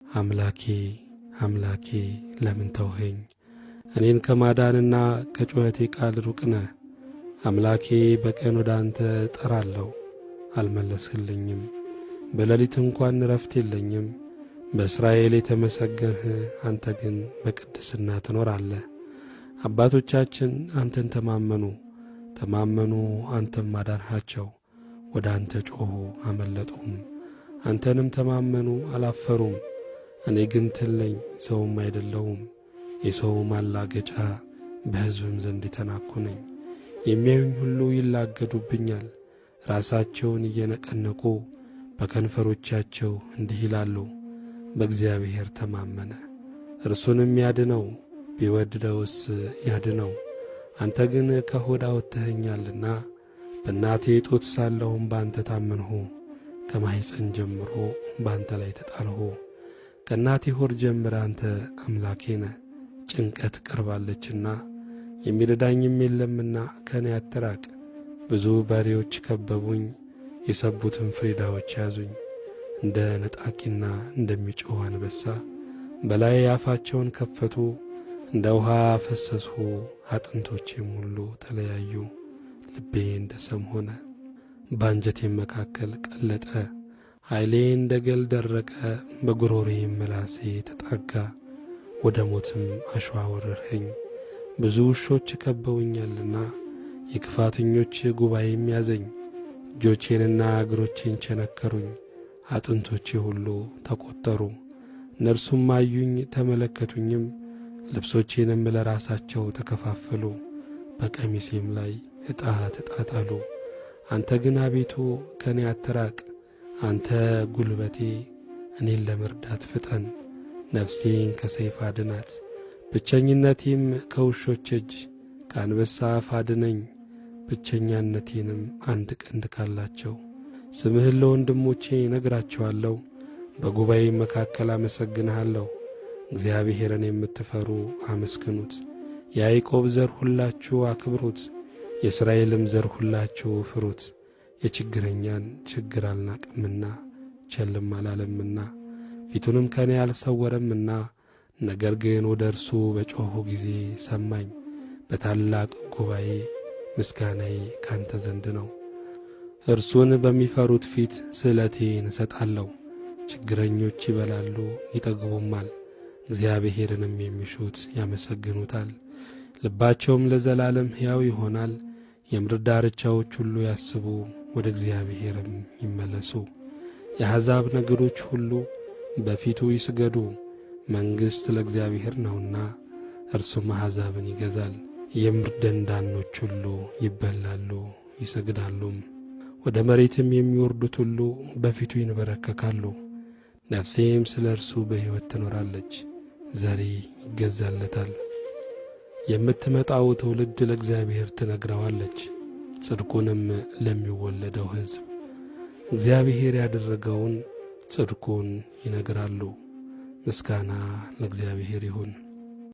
አምላኬ አምላኬ ለምን ተውኸኝ? እኔን ከማዳንና ከጩኸቴ ቃል ሩቅ ነህ። አምላኬ በቀን ወደ አንተ እጠራለሁ፣ አልመለስህልኝም። በሌሊት እንኳን ረፍት የለኝም። በእስራኤል የተመሰገንህ አንተ ግን በቅድስና ትኖራለህ። አባቶቻችን አንተን ተማመኑ ተማመኑ፣ አንተም አዳንሃቸው። ወደ አንተ ጮኹ አመለጡም፣ አንተንም ተማመኑ አላፈሩም። እኔ ግን ትል ነኝ፣ ሰውም አይደለሁም፣ የሰው ማላገጫ በሕዝብም ዘንድ የተናኩ ነኝ። የሚያዩኝ ሁሉ ይላገዱብኛል፣ ራሳቸውን እየነቀነቁ በከንፈሮቻቸው እንዲህ ይላሉ፣ በእግዚአብሔር ተማመነ፣ እርሱንም ያድነው፣ ቢወድደውስ ያድነው። አንተ ግን ከሆድ አወጥተኸኛልና በእናቴ ጡት ሳለሁም ባንተ ታመንሁ። ከማኅፀን ጀምሮ ባንተ ላይ ተጣልሁ። ከእናቴ ሆድ ጀምረ አንተ አምላኬ ነህ። ጭንቀት ቀርባለችና የሚረዳኝም የለምና ከእኔ አትራቅ። ብዙ በሬዎች ከበቡኝ፣ የሰቡትም ፍሪዳዎች ያዙኝ። እንደ ነጣቂና እንደሚጮኽ አንበሳ በላይ አፋቸውን ከፈቱ። እንደ ውሃ ፈሰስሁ፣ አጥንቶቼም ሁሉ ተለያዩ። ልቤ እንደ ሰም ሆነ፣ በአንጀቴም መካከል ቀለጠ። ኃይሌ እንደ ገል ደረቀ፣ በጉሮሬም ምላሴ ተጣጋ። ወደ ሞትም አሸዋ ወረርኸኝ። ብዙ ውሾች ከበውኛልና የክፋተኞች ጉባኤም ያዘኝ። እጆቼንና እግሮቼን ቸነከሩኝ፣ አጥንቶቼ ሁሉ ተቈጠሩ። እነርሱም አዩኝ ተመለከቱኝም፣ ልብሶቼንም ለራሳቸው ተከፋፈሉ፣ በቀሚሴም ላይ ዕጣ ተጣጣሉ። አንተ ግን አቤቱ ከእኔ አትራቅ፣ አንተ ጉልበቴ፣ እኔን ለመርዳት ፍጠን። ነፍሴን ከሰይፍ አድናት፣ ብቸኝነቴም ከውሾች እጅ ከአንበሳ አፍ አድነኝ። ብቸኛነቴንም አንድ ቀንድ ካላቸው ስምህን ለወንድሞቼ እነግራቸዋለሁ፣ በጉባኤም መካከል አመሰግንሃለሁ። እግዚአብሔርን የምትፈሩ አመስግኑት። የያዕቆብ ዘር ሁላችሁ አክብሩት፣ የእስራኤልም ዘር ሁላችሁ ፍሩት። የችግረኛን ችግር አልናቅምና ቸልም አላለምና ፊቱንም ከእኔ አልሰወረምና፣ ነገር ግን ወደ እርሱ በጮኹ ጊዜ ሰማኝ። በታላቅ ጉባኤ ምስጋናዬ ካንተ ዘንድ ነው። እርሱን በሚፈሩት ፊት ስእለቴን እሰጣለሁ። ችግረኞች ይበላሉ ይጠግቡማል፣ እግዚአብሔርንም የሚሹት ያመሰግኑታል። ልባቸውም ለዘላለም ሕያው ይሆናል። የምድር ዳርቻዎች ሁሉ ያስቡ፣ ወደ እግዚአብሔርም ይመለሱ። የአሕዛብ ነገዶች ሁሉ በፊቱ ይስገዱ። መንግሥት ለእግዚአብሔር ነውና እርሱም አሕዛብን ይገዛል። የምድር ደንዳኖች ሁሉ ይበላሉ ይሰግዳሉም። ወደ መሬትም የሚወርዱት ሁሉ በፊቱ ይንበረከካሉ። ነፍሴም ስለ እርሱ በሕይወት ትኖራለች፣ ዘሪ ይገዛለታል። የምትመጣው ትውልድ ለእግዚአብሔር ትነግረዋለች፣ ጽድቁንም ለሚወለደው ሕዝብ። እግዚአብሔር ያደረገውን ጽድቁን ይነግራሉ። ምስጋና ለእግዚአብሔር ይሁን።